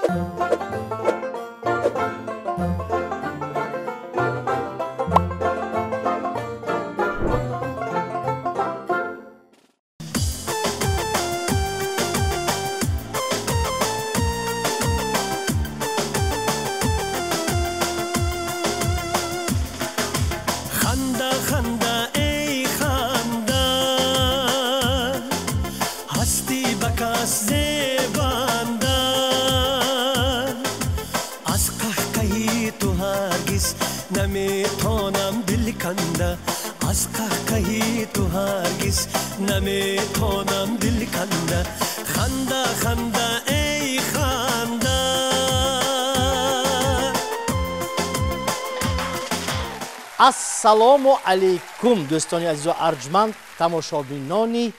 Ханда, ханда, эй ханда, ҳастӣ ба кас зебанда, аз қаҳқаҳи ту ҳаргиз наметонам дил канда, аз қаҳқаҳи ту ҳаргиз наметонам дил канда. Ханда, ханда, эй ханда. Ассалому алайкум, дӯстони азизу арҷманд, тамошобинони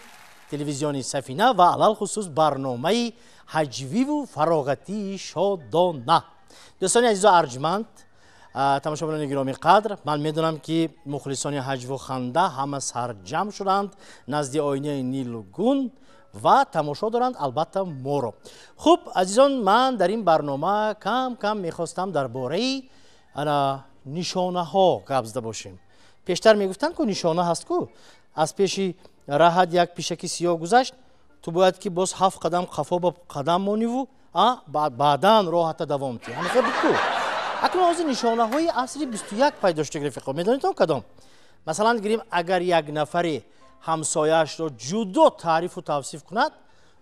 телевизиони Сафина ва алалхусус барномаи ҳаҷвиву фароғатии Шодона. Дӯстони азизу арҷманд, тамошобинони гиромӣ қадр, ман медонам, ки мухлисони ҳаҷву ханда ҳама сарҷамъ шуданд назди оинаи нилгун ва тамошо доранд албатта моро. Хуб, азизон, ман дар ин барнома кам кам мехостам дар бораи ана нишонаҳо гап зада бошем. Пештар мегуфтанд, ку нишона ҳаст, ку аз пеши раҳат як пишаки сиёҳ гузашт, ту бояд ки боз 7 қадам қафо ба қадам мониву баъдан роҳата давом тӣ. Ҳамихел буд ку. Акнун ҳозир нишонаҳои асри 21 пайдо шуда, рафиқо. Медонед кадом? Масалан, гирем, агар як нафаре ҳамсояашро ҷудо таърифу тавсиф кунад,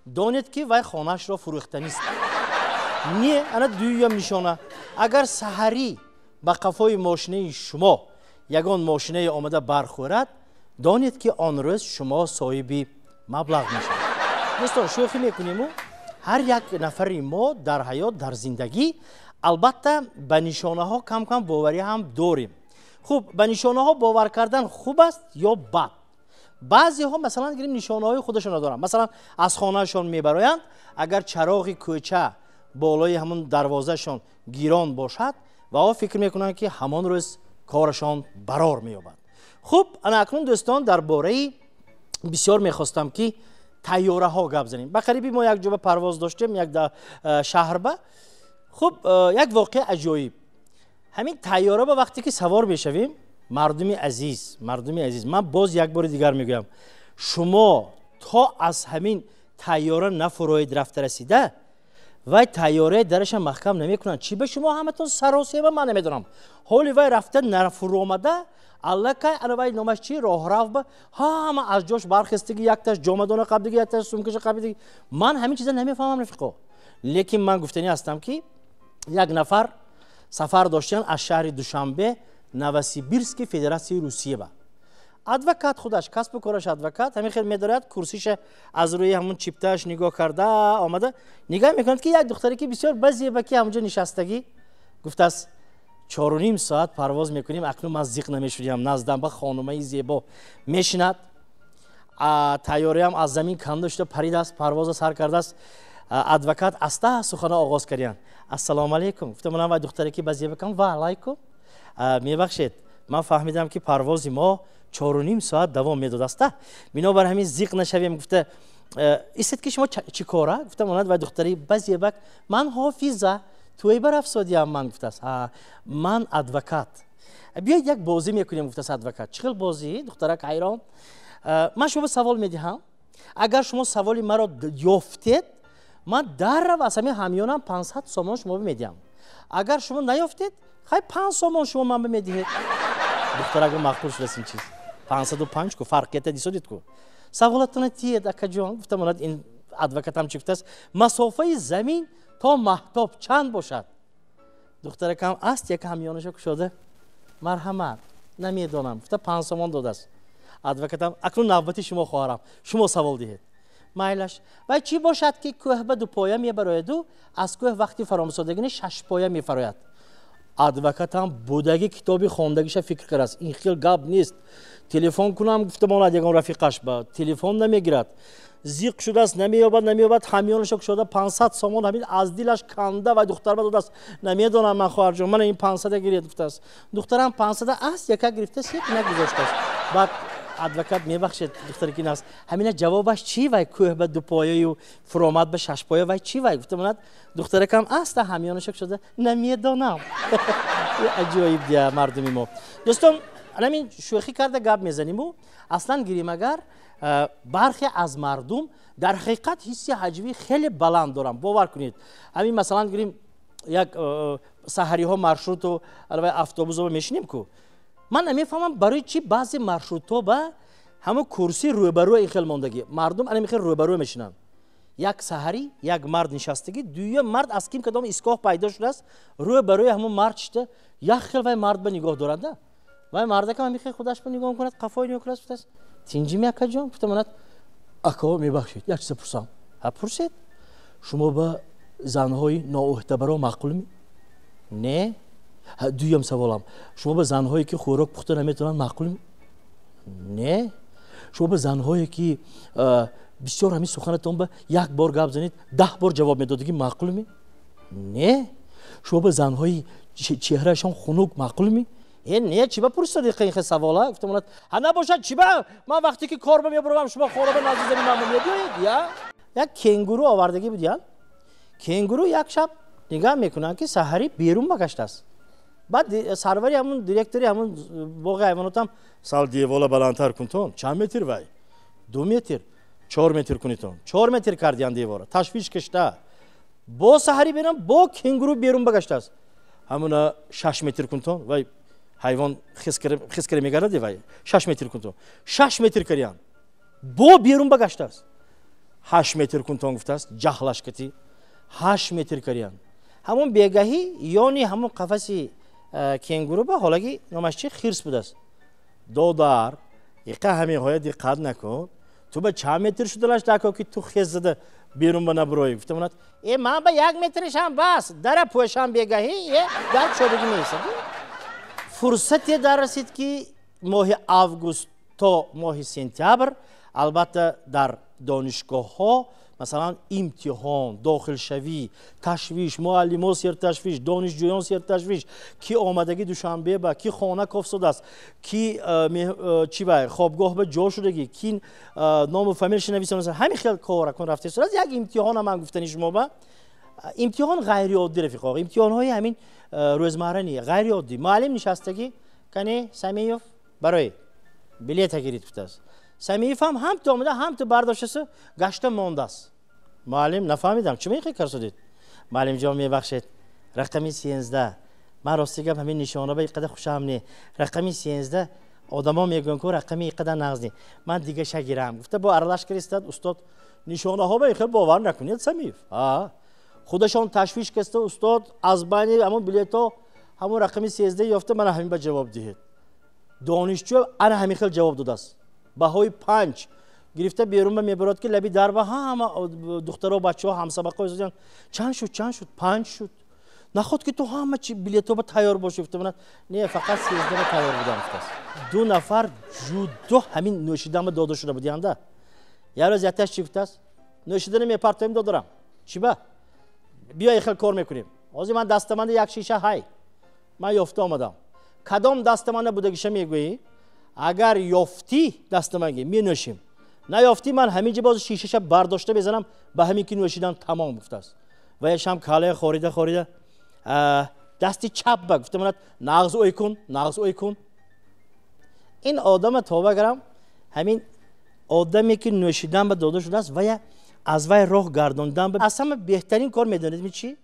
донед, ки вай хонаашро фурӯхтанист. Не, ана дуюм нишона: агар саҳарӣ ба қафои мошинаи шумо ягон мошинае омада бархӯрад, донед, ки он рӯз шумо соҳиби маблағ мешавед. Дӯстон, шӯхӣ мекуниму ҳар як нафари мо дар ҳаёт, дар зиндагӣ албатта ба нишонаҳо кам кам боварӣ ҳам дорем. Хуб, ба нишонаҳо бовар кардан хуб аст ё бад? Баъзеҳо, масалан, гирем, нишонаҳои худашонро доранд. Масалан, аз хонаашон мебароянд, агар чароғи кӯча болои ҳамон дарвозашон гирон бошад, ва о фикр мекунанд, ки ҳамон рӯз корашон барор меёбад. Хуб, ана акнун, дӯстон, дар бораи бисёр мехостам, ки тайёраҳо гап занем. Ба қариби мо як ҷоба парвоз доштем, як шаҳрба. Хуб, як воқеа аҷоиб. Ҳамин тайёра ба вақте ки савор мешавем, мардуми азиз, мардуми азиз, ман боз як бори дигар мегӯям, шумо то аз ҳамин тайёра нафуроед, рафта расида, вай тайёраи дараша маҳкам намекунанд. Чӣ ба шумо ҳаматон саросема, ман намедонам. Ҳоли вай рафта нафуромада, аллакай ана вай номаш чи, роҳрав ба ҳама аз ҷош бархестаги, якташ ҷомадона қабдиги, якташ сумкаша қабдиги. Ман ҳамин чиза намефаҳмам, рафиқо. Лекин ман гуфтанӣ ҳастам, ки як нафар сафар доштан аз шаҳри Душанбе Новосибирски Федератсияи Русия ба. Адвокат, худаш касбу кораш адвокат. Ҳамин хел медорад, курсиша аз рӯи ҳамун чиптааш нигоҳ карда омада, нигоҳ мекунад, ки як духтаре, ки бисёр базебаки, ҳамунҷо нишастагӣ. Гуфтааст: 4,5 соат парвоз мекунем, акнун ман зиқ намешудиям. Наздам ба хонумаи зебо мешинад. Тайёраам аз замин канда шуда паридааст, парвоза сар кардааст. Адвокат аста сухана оғоз кардиянд: «Ассалому алайкум», гуфта манам вай духтаре, ки ба зебакам. «Ва алайкум. Мебахшед, ман фаҳмидам, ки парвози мо 4,5 соат давом медодаста, бинобар ҳамин зиқ нашавем гуфта истед, ки шумо чӣ кора?» Гуфта монад вай духтари базебак: «Ман ҳофиза, тӯй барафсодиям ман», гуфтааст. «Ман адвокат, биёед, як бозӣ мекунем», гуфтааст адвокат. «Чӣ хел бозӣ?» Духтарак ҳайрон. «Ман шумо савол медиҳам, агар шумо саволи маро ёфтед, ман даррав аз ҳамин ҳамёнам 500 сомон шумо медиҳам. Агар шумо наёфтед, хай, 5 сомон шумо ман медиҳед». Духтарак мақбул шудааст ин чиз, 505 ку фарқията дисодид ку. «Саволатона тиед, акаҷон», гуфта монад ин адвокатам. Чӣ гуфтааст? «Масофаи замин то маҳтоб чанд бошад?» Духтаракам аст як ҳамёнаша кушода: «Марҳамат, намедонам», гуфта 5 сомон додааст. Адвокатам: «Акнун навбати шумо, хоҳарам, шумо савол диҳед». «Майлаш. Вай чӣ бошад, ки кӯҳ ба дупоя мебарояду аз кӯҳ вақти фаромсодагини шашпоя мефарояд?» Адвокатам будаги китоби хондагиша фикр кардааст: ин хел гап нест, телефон кунам, гуфта монад ягон рафиқаш, ба телефон намегирад. Зиқ шудааст, намеёбад, намеёбад. Ҳамёнаша кушода, 500 сомон ҳамин аз дилаш канда ва духтар ба додааст. «Намедонам ман, хоҳарҷон, мана ин 500-а гиред», гуфтааст. Духтарам 500-а аст яка гирифта, сек нагузоштааст. Баъд Адвокат мебахшед, духтараки нас ҳамина ҷавобаш чӣ? Вай кӯҳ ба дупояю фуромад ба шашпоя, вай чӣ? Вай гуфта монад, духтаракам аста ҳамёнашак шуда: «Намедонам». Аҷоиб дия мардуми мо. Дӯстон, ҳамин шӯхӣ карда гап мезаниму, аслан гирем, агар бархе аз мардум дар ҳақиқат ҳисси ҳаҷвӣ хеле баланд доранд, бовар кунед. Ҳамин масалан гирем, як саҳариҳо маршруту автобусо мешинем ку, ман намефаҳмам, барои чӣ баъзе маршрутҳо ба ҳамон курси рӯбарӯ ин хел мондагӣ, мардум ана хел рӯбарӯ мешинанд. Як саҳарӣ як мард нишастагӣ, дуюм мард аз ким кадом истгоҳ пайдо шудааст, рӯбарӯи ҳамон мард шита, як хел вай мард ба нигоҳ дорада. Вай мардакам ҳамин хел худаш ба нигоҳ кунад, қафои нигоҳ кунад, гуфтааст: «Тинҷими, акаҷон?» Гуфта монад: «Ако, мебахшед, як чиза пурсам?» «Ҳа, пурсед». «Шумо ба занҳои ноуҳдабаро маъқулми?» «Не». «Дуюм саволам: шумо ба занҳое, ки хӯрок пухта наметавонанд, маъқулми?» «Не». «Шумо ба занҳое, ки бисёр ҳамин суханатон ба як бор гап занед, 10 бор ҷавоб медодагӣ, маъқулми?» «Не». «Шумо ба занҳои чеҳраашон хунук маъқулми?» «Э, не, чӣ ба пурсидади ин хел савола?» Гуфта монад: «Ҳа, набошад, чӣ ба ман вақте ки кор ба мебаровам, шумо хора ба назди зани ман мебиёед?» Я як кенгуру овардагӣ будиян. Кенгуру як шаб нигаҳ мекунанд, ки саҳарӣ берун багаштааст. Баъд сарвари ҳамун, директори ҳамун боғи ҳайвонотам: «Сал девола баландтар кунтон». «Чанд метр?» «Вай 2 метр». «4 метр кунитон». 4 метр кардиян девора. Ташвиш кашта бо саҳарӣ берам, бо кенгуру берун багаштааст. «Ҳамуна 6 метр кунтон, вай ҳайвон хис кара мегардади, вай 6 метр кунтон». 6 метр кардиян, бо берун багаштааст. «8 метр кунтон», гуфтааст ҷаҳлаш кати. 8 метр кардиян. Ҳамон бегаҳӣ ёни ҳамон қафаси кенгуру ба ҳолаги номаш чи, хирс будааст. «Додар, иқа ҳаминҳоя диққат накун, ту ба чанд метр шуданаш дако, ки ту хез зада берун ба набуроӣ?» Гуфта монад: «Э, ман ба 1 метришам бас, дара пӯшам, бегаҳӣ е дар чодагӣ меистад». Фурсате дар расид, ки моҳи август то моҳи сентябр, албатта, дар донишгоҳҳо, масалан, имтиҳон, дохилшавӣ, ташвиш, муаллимо серташвиш, донишҷӯён серташвиш, ки омадагӣ Душанбе ба ки хона кофсодааст, ки чӣ вай хобгоҳ ба ҷо шудагӣ, ки ному фамилияша нависонааст, ҳамин хел кор акун рафта истодааст. Як имтиҳона ман гуфтани шумо ба имтиҳон ғайриоддӣ, рафиқо, имтиҳонҳои ҳамин рӯзмарра не, ғайриоддӣ. Муаллим нишастагӣ: «Кане, Самиев, барои билета гирид», гуфтааст. Самиев ҳам ҳамту омада, ҳамту бардоштасу гашта мондааст. Муаллим: «Нафаҳмидам, чӣ мехоҳӣ карсодед?» «Муаллимҷон, мебахшед, рақами 13, ман рости гап, ҳамин нишона ба иқадар хушам не, рақами 13, одамо мегӯянд ку, рақами иқадар нағз не, ман дигаша гирам», гуфта бо аралаш киристад. Устод: «Нишонаҳо ба хел бовар накунед, Самиев». Худашон ташвиш каста: «Устод, аз байни ҳамон билетҳо ҳамон рақами 13 ёфта, мана ҳамин ба ҷавоб диҳед». Донишҷӯ ана ҳамин хел ҷавоб додааст, баҳои 5 гирифта берун ба мебарод, ки лаби дарба ҳама духтаро, бачаҳо, ҳамсабақҳо: «Чанд шуд, чанд шуд?» «5 шуд». «Наход ки ту ҳама чи билетҳо ба тайёр бошӣ?» Гуфта, «Не, фақат 13 ба тайёр будам», гуфтааст. Ду нафар ҷудо ҳамин нӯшиданба дода шуда будианда. Як рӯз якташ чӣ гуфтааст: «Нӯшидани мепартоем, додарам». «Чӣ ба?» «Биё, хел кор мекунем. Ҳозир ман дастаманда як шиша ҳай, ман ёфта омадам. Кадом дастаманда будагиша мегӯӣ, агар ёфтӣ дастаманги, менӯшем, наёфтӣ, ман ҳамин ҷо боз шишаша бардошта мезанам ба ҳамин, ки нӯшидан тамом», гуфтааст. Ваяшам калая хорида хорида дасти чап ба гуфта монад: «Нағз, ой кун, нағз, ой кун». Ин одама тоба гарам, ҳамин одаме ки нӯшидан ба дода шудааст, вая аз вай роҳ гардондан аз ҳама беҳтарин кор. Медонед чӣ?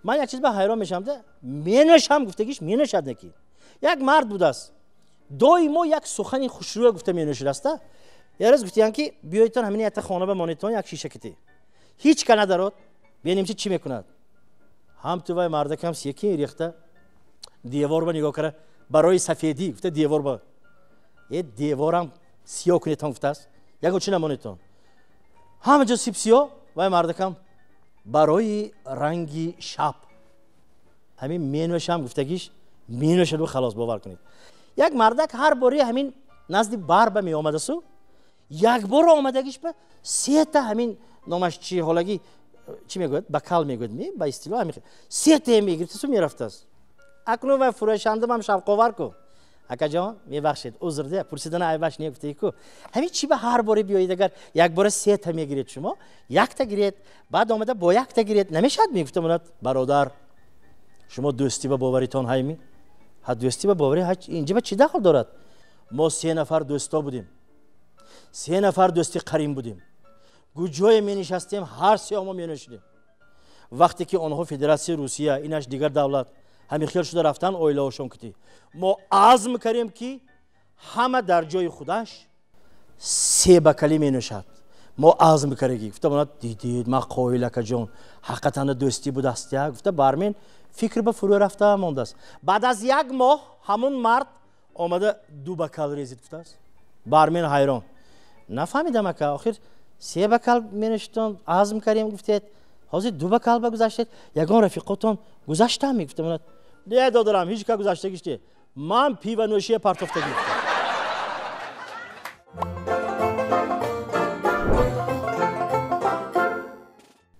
Ман як чиз ба ҳайрон мешавам да, менӯшам гуфтагиш менӯшад неки. Як мард будааст, доимо як сухани хушрӯя гуфта менӯшидаста. Як рӯз гуфтиян, ки биёедтон, ҳамин якта хона ба монедтон, як шиша кити, ҳеҷ ка надарод, бинем чи чӣ мекунад. Ҳам ту вай мардакам секин рехта, девор ба нигоҳ кара, «Барои сафедӣ», гуфта, девор ба е деворам сиёҳ кунедтон, гуфтааст, ягон чӣ намонедтон, ҳама ҷо сип сиёҳ. Вай мардакам: «Барои ранги шаб». Ҳамин менӯшам гуфтагиш менӯшаду халос, бовар кунед. Як мардак ҳар бори ҳамин назди барба меомадасу, якбора омадагиш ба сета ҳамин номаш чи, ҳолагӣ чӣ мегӯяд, бокал мегӯяд ми ба истилоҳ, ҳамин сета мегирифтасу мерафтааст. Акнун вай фурӯшандамам шавқовар ку. Акаҷон, мебахшед, узр де, пурсидана айбаш не гуфтаи-ку. Ҳамин чи ба ҳар боре биёед, агар як бора сета мегиред шумо, якта гиред, баъд омада бо якта гиред, намешавад? Мегуфта монад, бародар, шумо дӯстӣ ба боваритон ҳайми? Ҳа, дӯстӣ ба боварӣ инҷа ба чӣ дахл дорад? Мо се нафар дӯсто будем. Се нафар дӯсти қарин будем. Гуҷое менишастем, ҳар се мо меношидем. Вақте ки онҳо Федератсияи Русия, инаш дигар давлат, ҳамин хел шуда рафтан оилаҳошон кутӣ. Мо азм кардем, ки ҳама дар ҷои худаш се бакалӣ менӯшад. Мо азм кардем. Гуфта монад, дидид, ман қоил акаҷон, ҳақиқатан дӯстӣ будааст. Гуфта бармен фикр ба фурӯ рафта мондааст. Баъд аз як моҳ ҳамун мард омада ду бакал резид, гуфтааст. Бармен ҳайрон. Нафаҳмидам ака, охир се бакал менӯшитон, азм кардем гуфтед, ҳозир ду бакал ба гузаштед, ягон рафиқотон гузаштам? Мегуфта монад, не додарам, ҳеҷ ка гузаштагиш не. Ман пиванӯшия партофта гирифтам.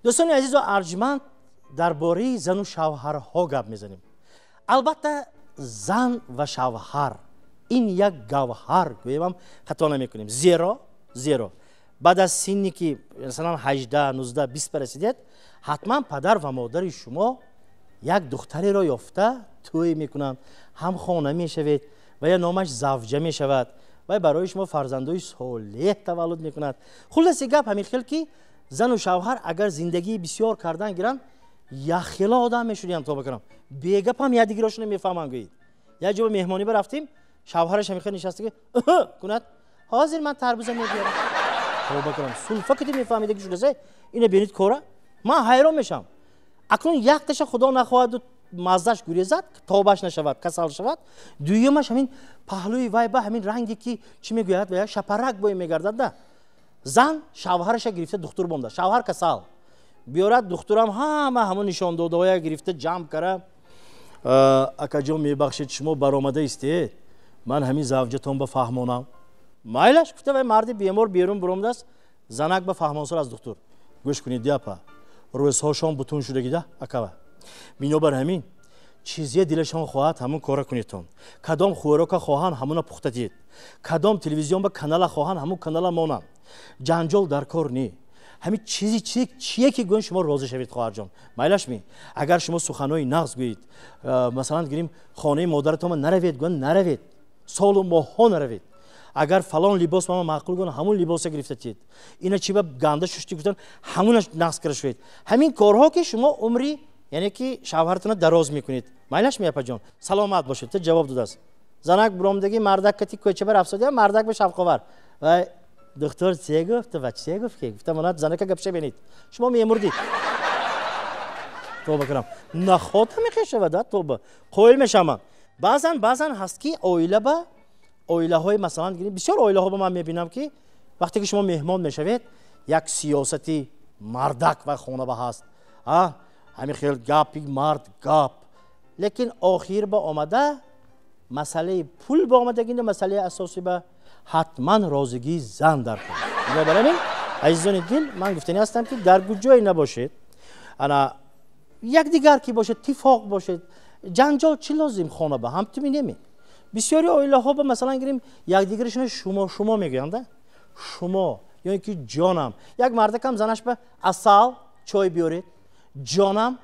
Дӯстони азизу арҷманд, дар бораи зану шавҳарҳо гап мезанем. Албатта, зан ва шавҳар ин як гавҳар гӯемам хато намекунем. Зеро баъд аз синне ки масалан 18, 19, 20 барасидед, ҳатман падар ва модари шумо як духтареро ёфта тӯй мекунанд, ҳамхона мешавед ва ё номаш завҷа мешавад ва барои шумо фарзандои солеҳ таваллуд мекунад. Хулоси гап ҳамин хел ки зану шавҳар агар зиндагии бисёр кардан гиранд, яхела одам мешудиям, тоба кунам. Бегапам якдигарошонро мефаҳманд гӯед. Як ҷо ба меҳмонӣ барафтем, шавҳараш ҳамин хел нишаста ки кунад, ҳозир ман тарбуза мебиёрам. Тоба кунам, сулфа кити мефаҳмида ки шудаса, ина бинед кора. Ман ҳайрон мешам. Акнун якташа худо нахоҳаду маззаш гурезад, тобаш нашавад, касал шавад. Дуюмаш ҳамин паҳлӯи вай ба ҳамин ранге ки чӣ мегӯяд, ва шапарак бой мегардад да. Зан шавҳараша гирифта духтур бомда. Шавҳар касал. Биёрад духтурам ҳама ҳамон нишондодаҳоя гирифта ҷамъ кара. Акаҷон, мебахшед, шумо баромада истед. Ман ҳамин завҷатон ба фаҳмонам. Майлаш гуфта вай марди бемор берун баромадааст, занак ба фаҳмонсор аз духтур. Гӯш кунед, диапа. Рӯзҳошон бутун шудагида, акава. Бинобар ҳамин чизе дилашон хоҳад, ҳамон кора кунедтон. Кадом хӯрока хоҳанд, ҳамона пухта диҳед. Кадом телевизион ба канала хоҳанд, ҳамон канала монанд. Ҷанҷол дар кор не. Ҳамин чизи чие ки гӯянд шумо розӣ шавед, хоҳарҷон. Майлаш ми? Агар шумо суханҳои нағз гӯед, масалан гирим хонаи модаратон наравед, гӯянд наравед. Солу моҳҳо наравед. Агар фалон либос мама маъқул гӯянд, ҳамон либоса гирифта тиед. Ина чи ба ганда шушти гуфтанд, ҳамонаш нағз кара шавед. Ҳамин корҳо ки шумо умри, яъне ки шавҳаратонро дароз мекунед. Майлаш ми, апаҷон? Саломат бошед. Та ҷавоб додааст. Занак буромдагӣ мардак кати кӯча бар афсодия, мардак ба шавқовар. Вай духтур че гуфт ва че гуфт ки? Гуфта монад занака гапша бинед. Шумо мемурдид. Тоба кунам. Наход ҳамехешавад, а тоба. Қоил мешавам. Баъзан ҳаст ки оила ба оилаҳои масалан гирем, бисёр оилаҳо ба ман мебинам ки вақте ки шумо меҳмон мешавед, як сиёсати мардак ва хона ба ҳаст. А ҳамин хел гапи мард гап. Лекин охир ба омада масъалаи пул ба омадагинда масъалаи асосӣ ба ҳатман розигии зан дар кор. Бинобар ҳамин, азизони дил, ман гуфтанӣ ҳастам ки дар куҷое набошед, ана якдигар ки бошед, тифоқ бошед, ҷанҷол чӣ лозим хона ба ҳам ту минеми. Бисёри оилаҳо ба масалан гирем якдигарашон шумо шумо мегӯянд, шумо ё ин ки ҷонам. Як мардакам занаш ба асал чой биёред, ҷонам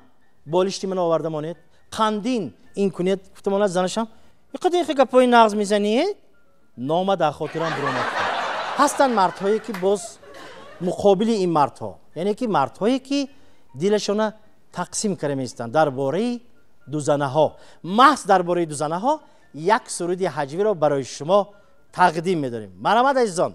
болишти ман оварда монед, қандин ин кунед, гуфта монад занашам иқадар ихе гапҳои нағз мезанед, нома дар хотирам биромад. Ҳастанд мардҳое ки боз муқобили ин мардҳо, яъне ки мардҳое ки дилашона тақсим карда меистанд дар бораи дузанаҳо. Маҳз дар бораи дузанаҳо як суруди ҳаҷвиро барои шумо тақдим медорем. Марҳамат, азизон.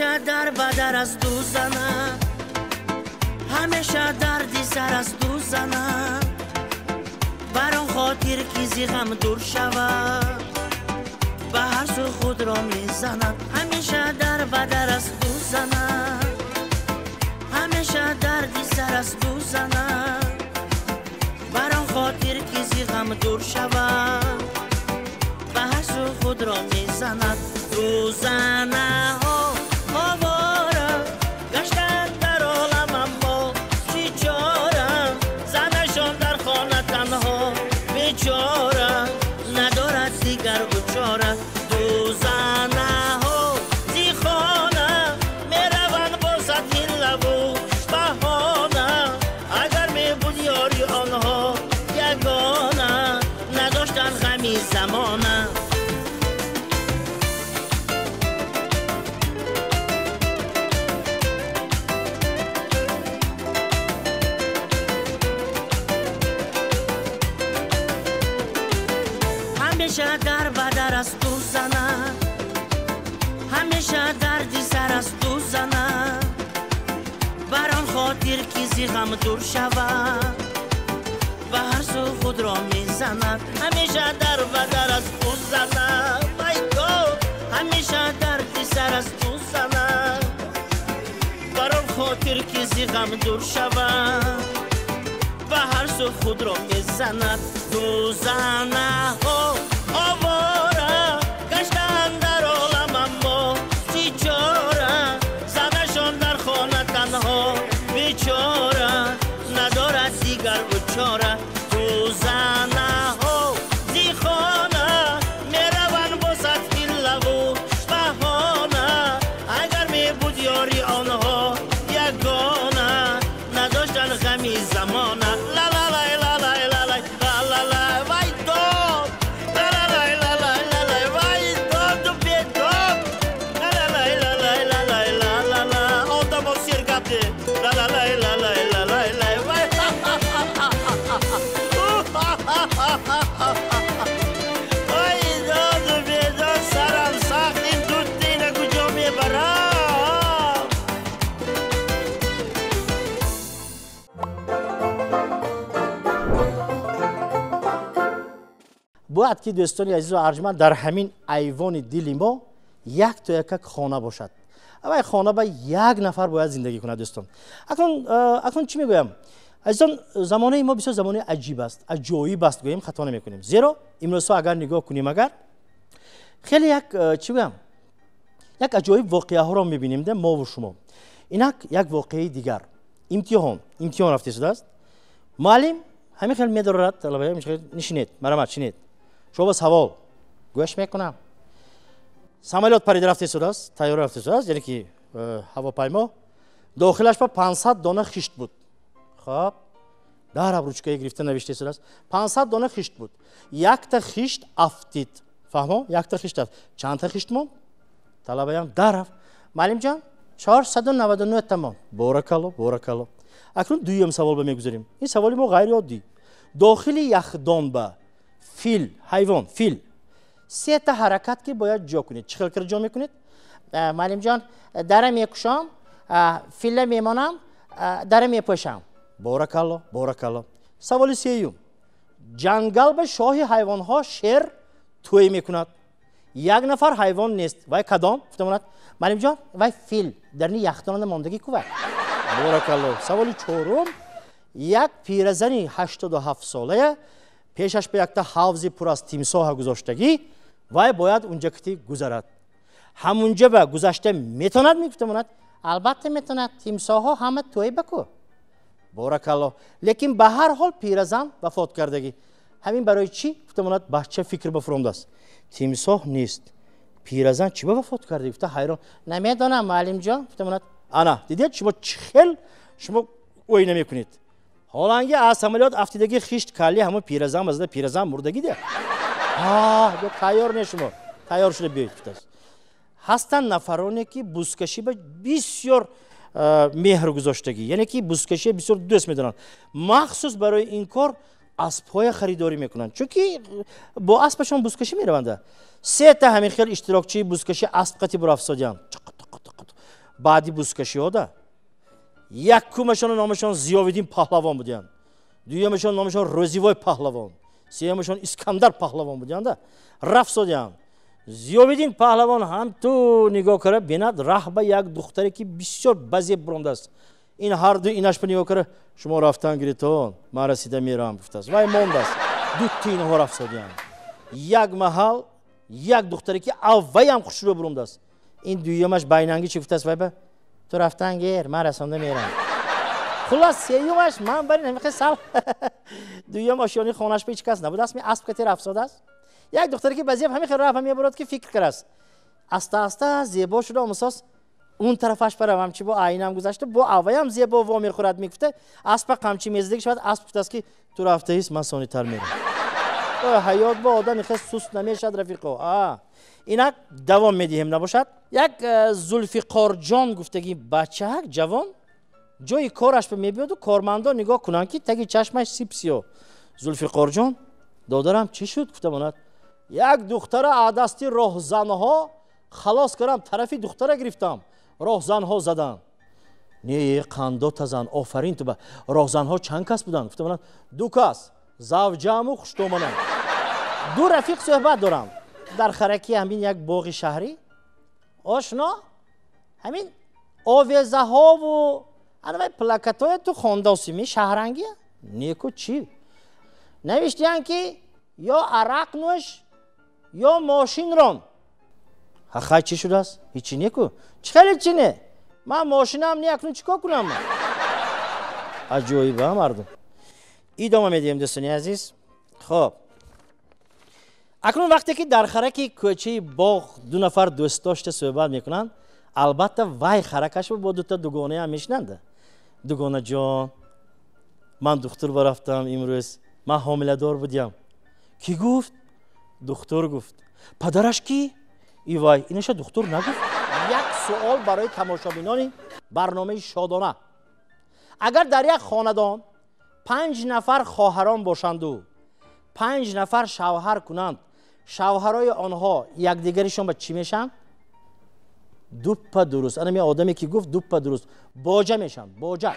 ҳамеша дар бадар аз ду зана, Ҳамеша дарди сар аз ду занад, бар он хотир ки зи ғам дур шавад, ба ҳар су худро мезанад. Ҳамеша дар ба дар аз ду занад, ҳамеша дарди сар аз ду занад, бар он хотир ки зи ғам дур шавад, ба ҳар су худро мезанад. Дузанаҳо овора гаштанд дар олам, аммо чӣ чора, занашон дар хона танҳо бечора, надорад дигар ӯ чора. Дузанаҳо зи хона мераванд бо сад ҳиллаву баҳона, агар мебуд ёри онҳо ягона, надоштанд ғами замона. Ҳамеша дар ба дар аз ду занад, ҳамеша дарди сар аз ду занад, бар он хотир ки зи ғам дур шавад, ба ҳар су худро мезанад. Ҳамеша дар ба дар аз ду занад, вай дод, ҳамеша дарди сар аз ду занад, бар он хотир ки зи ғам дур шавад, ба ҳар су худро мезанад. Дузанаҳо овора гаштанд дар олам, аммо чӣ чора, занашон дар хона танҳо бечора, надорад дигар ӯ чора. Дузанаҳо зи хона мераванд бо сад ҳиллаву баҳона, агар мебуд ёри онҳо ягона, надоштанд ғами замона. Ла-ла-лай, ла-лай, ла-лай, ла-ла-лай, вай дод, ла-ла-лай, ла-лай, ла-лай, вай доду бедод, ла-ла-лай, ла-лай, ла-лай, ла-ла-ла, одамо сергапти, ла-ла-лай, ла-лай, ла-лай, лай, вай. Вай доду бедод, сарам сахт, ин дудтина куҷо мебарам? Бояд ки дӯстони азизу арҷманд, дар ҳамин айвони дили мо як то якак хона бошад. Аввай хона ба як нафар бояд зиндагӣ кунад, дӯстон. Акнун чӣ мегӯям? Азизон, замонаи мо бисёр замонаи аҷиб аст, аҷоиб аст, гӯем хато намекунем. Зеро имрӯзҳо агар нигоҳ кунем, агар хеле як, чӣ гӯям, як аҷоиб воқеаҳоро мебинем де мову шумо. Инак як воқеаи дигар. Имтиҳон рафта шудааст. Муаллим ҳамин хел медорад талабаҳо, нишинед, марамат, шинед. Шумо ба савол гӯш мекунам. Самолёт парида рафта шудааст, тайёра рафта шудааст, яъне ки ҳавопаймо. Дохилаш ба 500 дона хишт буд. Хоб, дар ручкаи гирифта навишта шудааст. 500 дона хишт буд. Якта хишт афтид. Фаҳмо? Якта хишт афт. Чандта хишт монд? Талабаям дарафт. Муаллимҷон, 499 та монд. Боракалло, боракалло. Акнун дуюм савол ба мегузарем. Ин саволи мо ғайриоддӣ. Дохили яхдон ба фил, ҳайвон, фил сета ҳаракат ки бояд ҷо кунед. Чӣ хел кира ҷо мекунед? Муаллимҷон, дара мекушам, филла мемонам, дара мепӯшам. Боракалло, боракалло. Саволи сеюм. Ҷангал ба шоҳи ҳайвонҳо шер тӯй мекунад. Як нафар ҳайвон нест. Вай кадом? Гуфта монад. Муаллимҷон, вай фил. Дар ни яхдонада мондагӣ кувай. Боракалло. Саволи чорум. Як пиразани 87 солая пешаш ба якта ҳавзи пур аз тимсоҳа гузоштагӣ, вай бояд унҷа кити гузарад. Ҳамунҷа ба гузашта метонад, мегуфта монад? Албатта метонад. Тимсоҳҳо ҳама тӯй ба ку. Боракалло. Лекин ба ҳар ҳол пиразан вафот кардагӣ. Ҳамин барои чӣ? Гуфта монад, бача фикр ба фуромдааст. Тимсоҳ нест. Пиразан чӣ ба вафот кардагӣ? Гуфта ҳайрон. Намедонам, муаллимҷон. Гуфта монад. Ана, дидед шумо чӣ хел шумо ой намекунед. Ҳоланги аз самолёт афтидагӣ хишт калли ҳамон пиразан ба зада пиразан мурдагӣ де. Тайёр не шумо. Тайёр шуда биёед, гуфтааст. Ҳастанд нафароне ки бузкашӣ ба бисёр меҳр гузоштагӣ, яъне ки бузкашӣ бисёр дӯст медоранд. Махсус барои ин кор аспҳоя харидорӣ мекунанд, чунки бо аспашон бузкашӣ мераванд. Сета ҳамин хел иштирокчии бузкашӣ асп қати бурафтодианд. Баъди бузкашиҳода Якумашон номашон Зиёвиддин Паҳлавон будиянд, дуюмашон номашон Рӯзивой Паҳлавон, сеюмашон Искандар Паҳлавон будиянда. Рафсодиянд. Зиёвиддин Паҳлавон ҳам ту нигоҳ кара бинад, раҳба як духтаре ки бисёр базеб бурондааст. Ин ҳарду инашба нигоҳ кара, шумо рафтан гиритон, ман расида меравам, гуфтааст. Вай мондааст. Дутти инҳо рафсодиянд. Як маҳал як духтаре ки авваям хушрӯ бурондааст. Ин дуюмаш байнанги чӣ гуфтааст вайба? Ту рафтан гир, ман расонда мерам. Хуллас, сеюмаш ман барин ҳамихе сал дуюм ошёни хонаш ба ҳеҷ кас набудааст, ми асп кати рафсодааст. Як духтаре ки базеб ҳамихе рафт мебурад ки фикр карааст. Аста аста зебо шуда омусос, он тарафаш баравам чи бо айнам гузашта, бо авваям зебо во мехӯрад мегуфта, аспа қамчи мезадаги шавад, асп гуфтааст ки ту рафтаист, ман сонитар мерам. Ҳаёт бо одам ихе суст намешавад, рафиқо. Инак давом медиҳем набошад. Як Зулфиқорҷон гуфтаги бачаак ҷавон ҷои кораш мебиёду кормандон нигоҳ кунанд ки таги чашмаш сип-сиёҳ. Зулфиқорҷон, додарам, чӣ шуд? Гуфта монад. Як духтара аз дасти роҳзанҳо халос кардам, тарафи духтара гирифтам, роҳзанҳо заданд. Не, қандота зан, офарин ту ба. Роҳзанҳо чанд кас буданд? Гуфта монад, ду кас, завҷаму хуштоманам. Ду рафиқ суҳбат дорам. Дар хараки ҳамин як боғи шаҳрӣ ошно ҳамин овезаҳову анавай плакатҳое ту хондосими шаҳрангия? Неку чӣ? Навиштиянд ки ё арақ нӯш, ё мошин рон. Хай, чӣ шудааст? Ҳичи неку. Чӣ хеле чӣ не? Ман мошинам не, акнун чӣ кор кунам? Аҷоиба мардум. Идома медиҳем, дӯстони азиз. Хоб. Акнун вақте ки дар хараки кӯчаи боғ ду нафар дӯстдошта суҳбат мекунанд, албатта вай харакаш бо дута дугонаам мешинанд. Дугонаҷон, ман духтур барафтам имрӯз, ман ҳомиладор будям. Кӣ гуфт? Духтур гуфт. Падараш кӣ? Ивай, инаша духтур нагуфт. Як суол барои тамошобинони барномаи Шодона. Агар дар як хонадон 5 нафар хоҳарон бошанду 5 нафар шавҳар кунанд, шавҳарои онҳо якдигаришон ба чӣ мешаванд? Дуппа дуруст. Ана ми одаме ки гуфт дуппа дуруст. Боҷа мешаванд, боҷа.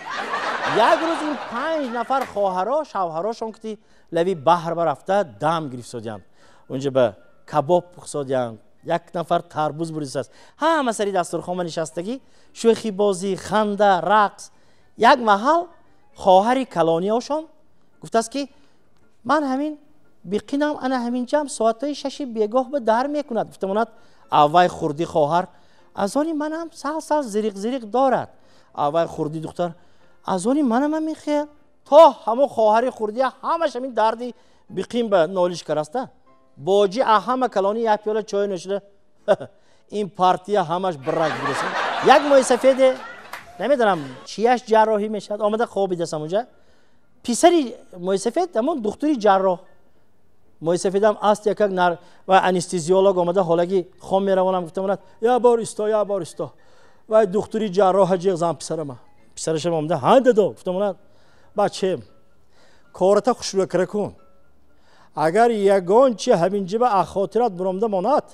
Як рӯз ин 5 нафар хоҳаро шавҳарошон ки лави баҳр барафта дам гирифтодиянд. Унҷа ба кабоб пухсодиянд. Як нафар тарбуз буридааст. Ҳама сари дастурхона нишастагӣ, шӯхибозӣ, ханда, рақс. Як маҳал хоҳари калониашон гуфтааст ки ман ҳамин биқинам ана ҳамин ҷамъ соатҳои 6 бегоҳ ба дар мекунад. Гуфта монад аввай хурди хоҳар, аз они манам сал-сал зириқ-зириқ дорад. Аввай хурди духтар, аз они манам ҳамин хел. То ҳамон хоҳари хурдия ҳамаш ҳамин дарди биқин ба нолиш караста. Боҷи ҳама калони як пиёла чой нӯшида, ин партия ҳамаш брак будааст. Як моҳи сафеде намедонам чияш ҷарроҳӣ мешавад, омада хобидааст ҳамонҷа. Писари моҳи сафед ҳамон духтури ҷарроҳ. Моҳи сафедам аст якак нар ва анестезиолог омада ҳолаги хом меравонам, гуфта монад, я бор исто, я бор исто. Вай духтури ҷарроҳ ҷиғ зан писарама. Писарашам омада, ҳа дадо, гуфта монад, бачем, кората хушрӯя кара кун. Агар ягон чи ҳамин ҷиба аз хотират буромда монад,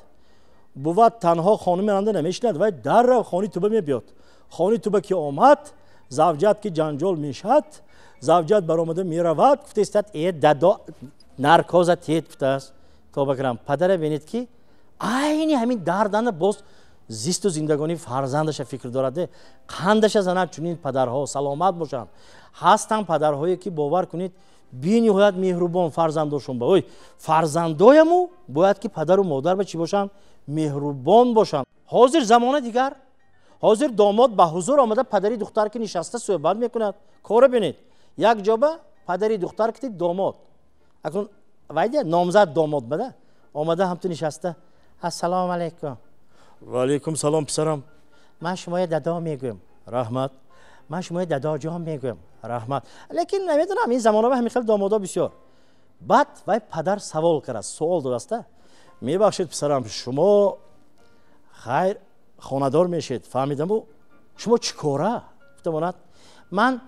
бувад танҳо хонуми манда намешинад, вай даррав хони туба мебиёд. Хони туба ки омад, завҷат ки ҷанҷол мешад, завҷат баромада меравад. Гуфта истад, э дадо, наркоза тед гуфтааст. Тоба кунам. Падара бинед ки айни ҳамин дардана боз зисту зиндагонии фарзандаша фикр дорад. Қандаша занад чунин падарҳо саломат бошанд. Ҳастанд падарҳое ки бовар кунед бениҳоят меҳрубон фарзандошон ба. Ой, фарзандояму бояд ки падару модар ба чӣ бошанд? Меҳрубон бошанд. Ҳозир замона дигар. Ҳозир домод ба ҳузур омада падари духтар ки нишаста суҳбат мекунад. Кора бинед. Як ҷоба падари духтар ки домод. Акнун вайда номзад домод бада. Омада ҳамту нишаста. Ассалому алайкум. Ва алайкум салом писарам. Ман шумоя дадо мегӯям. Раҳмат. Ман шумоя дадоҷон мегӯям. Раҳмат. Лекин намедонам ин замонава ҳамин хел домодо бисёр. Баъд вай падар савол кард, суол додаста. Мебахшед писарам, шумо хайр хонадор мешед, фаҳмидаму шумо чӣ кора? Гуфта монад, ман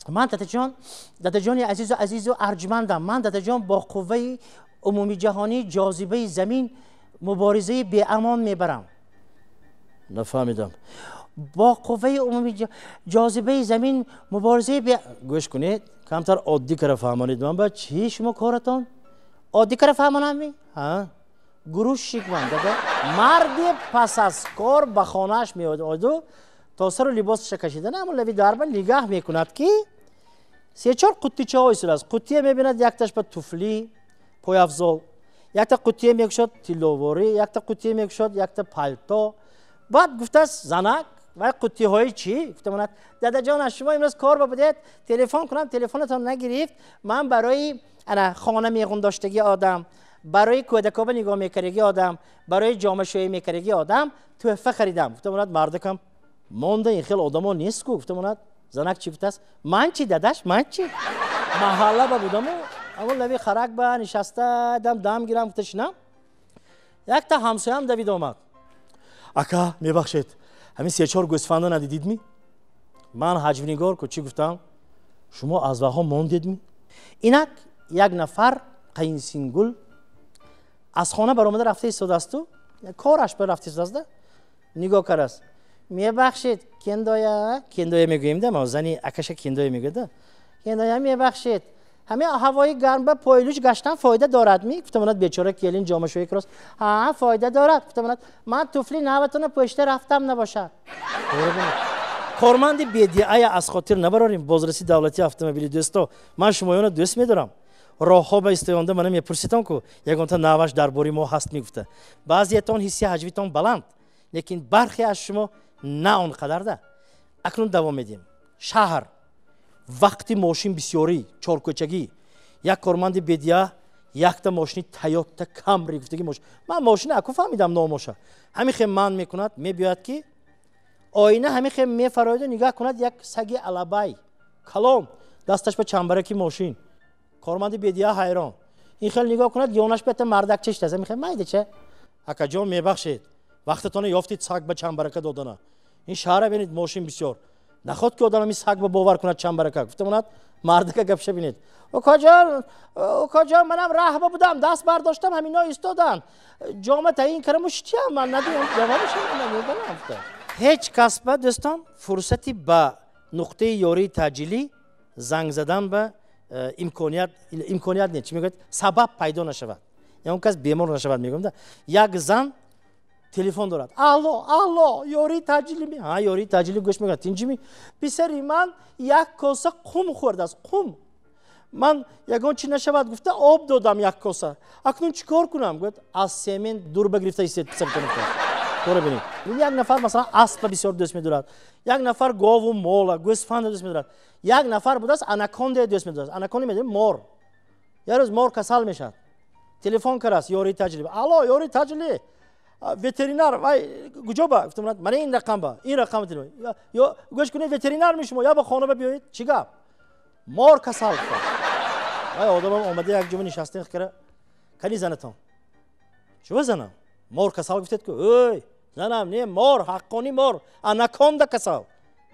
дадаҷон, дадаҷони азизу азизу арҷмандам. Ман дадаҷон бо қувваи умумиҷаҳонии ҷозибаи замин муборизаи беамон мебарам. Нафаҳмидам. Бо қувваи умумии ҷозибаи замин муборизаи гӯш кунед, камтар оддӣ кара фаҳмонед ман ба чӣ шумо коратон? Оддӣ кара фаҳмонам ми? Ҳа? Грузчик ман, дада. Марде пас аз кор ба хонааш меояду то сару либосаша кашида ҳамон лави дарба нигаҳ мекунад, ки се-чор қуттичаҳо истодааст. Қуттия мебинад, якташ ба туфли, пойафзол, якта қуттия мекушод, тилловорӣ, якта қуттия мекушод, якта палто. Баъд гуфтааст занак: вай қуттиҳои чӣ? Гуфта монад: дадаҷон, аз шумо имрӯз кор ба будед, телефон кунам, телефонатон нагирифт. Ман барои ана хона меғундоштагӣ одам, барои кӯдакоба нигоҳ мекардагӣ одам, барои ҷомашӯӣ мекардагӣ одам тӯҳфа харидам. Гуфта монад мардакам: монда ин хел одамо нест ку. Гуфта монад занак чӣ гуфтааст? Ман чӣ, дадаш, ман чӣ? Маҳалла ба будаму амон лави харак ба нишаста дам дам гирам, гуфта шинам, якта ҳамсоям давид омад: ака, мебахшед, ҳамин се-чор гӯсфанда надидидми? Ман ҳаҷвнигор ку, чӣ гуфтам? Шумо аз ваҳо мондедми? Инак як нафар қайинсингул аз хона баромада рафта истодаасту кораш ба рафта истодааста, нигоҳ кардааст: мебахшед, кендоя, кендоя мегӯем да мо, зани акаша кендоя мегӯяд, кендоя, мебахшед, ҳамин ҳавои гарм ба пойлуч гаштан фоида дорад ми? Гуфта монад бечора келин ҷомашӯи крос: ҳа, фоида дорад. Гуфта монад: ман туфли наватона пӯшида рафтам набошад. Корманди бедиая аз хотир набарорем, бозраси давлатии автомобили. Дӯсто, ман шумоёна дӯст медорам. Роҳҳо ба истоёнда мана мепурситон ку, ягонта наваш дар бори мо ҳаст, мегуфта. Баъзеятон ҳисси ҳаҷвитон баланд, лекин бархе аз шумо на он қадарда. Акнун давом медиҳем. Шаҳр вақти мошин бисёрӣ, чоркӯчагӣ. Як корманди бедия якта мошини Тойота Камри гуфтаги мошин, ман мошина аку фаҳмидам номоша, ҳамин хел ман мекунад, мебиёяд ки оина ҳамин хел мефарояду нигоҳ кунад, як саги алабай калом дасташ ба чамбараки мошин. Корманди бедия ҳайрон, ин хел нигоҳ кунад, ёнаш ба якта мардак чиштааст, ҳамин хел майдача: акаҷон, мебахшед, вақтатона ёфтид саг ба чамбарака додана? Ин шаҳра бинед, мошин бисёр, наход ки одам ҳамин саг ба бовар кунад чамбарака. Гуфта монад мардака: гапша бинед, укоҷон, укоҷон, манам раҳба будам, даст бардоштам, ҳамино истоданд, ҷома таъин кардаму шитиям, ман надидам ҷавобашам намедонам. Ҳеҷ кас ба дӯстон фурсати ба нуқтаи ёрии таъҷилӣ занг задан ба имконият не, чӣ мегӯяд, сабаб пайдо нашавад, ягон кас бемор нашавад, мегӯям да. Як зан телефон дорад: алло, алло, ёрии таъҷилӣ? Ҳа, ёрии таъҷилӣ гӯш мекунад. Тинҷими? Писари ман як коса қум хӯрдааст, қум. Ман ягон чи нашавад гуфта об додам як коса, акнун чӣ кор кунам? Гӯяд: аз семен дур ба гирифта истед писаратон. Тора бинед, як нафар масалан аспа бисёр дӯст медорад, як нафар гову мола, гӯсфанда дӯст медорад, як нафар будааст, анаконда дӯст медорад. Анаконда медонед, мор. Як рӯз мор касал мешавад, телефон кардааст ёрии таъҷилӣ: алло, ёрии таъҷилӣ, ветеринар вай куҷо ба? Гуфтам: мана ин рақам ба ин рақам ё гӯш кунед, ветеринар ми шумо, я ба хона ба биёед. Чӣ гап? Мор касал. Вай одамам омада, як ҷома нишаста кара: кани занатон? Чува занам? Мор касал гуфтед ку. Ой, занам не, мор, ҳаққони мор, анаконда касал.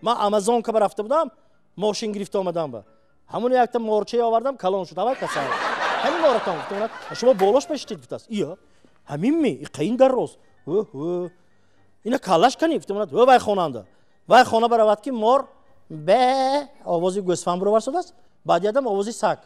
Ман Амазонка ба рафта будам, мошин гирифта омадам, ба ҳамон якта морчае овардам, калон шуд, аввал касал. Ҳамин моратон? Гуфтам: шумо болош бешитед. Гуфтааст: ия, ҳамин ми иқаин дарроз ина каллаш кани. Гуфтам: вай хонанда, вай хона баравад ки мор бе овози гӯсфанд баровар шудааст, баъди адам овози саг.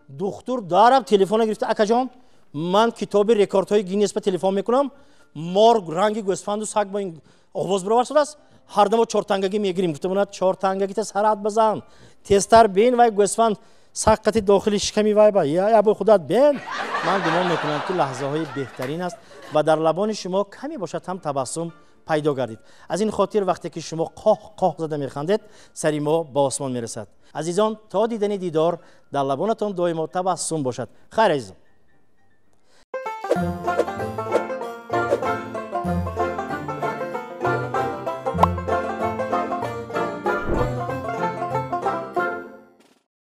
Духтур дараб телефона гирифта: акаҷон, ман китоби рекордҳои Гиннес ба телефон мекунам, мор ранги гӯсфанду саг бо ин овоз баровар шудааст, ҳардамо чортангагӣ мегирим. Гуфта: чортангагита сарат базан, тезтар бин, вай гӯсфанд саг қати дохили шиками вай ба ябо худат бин. Ман гумон мекунам, ки лаҳзаҳои беҳтарин аст ва дар лабони шумо каме бошад ҳам табассум пайдо гардид. Аз ин хотир вақте ки шумо қоҳ қоҳ зада механдед, сари мо ба осмон мерасад. Азизон, то дидани дидор дар лабонатон доимо табассум бошад. Хайр, азизон.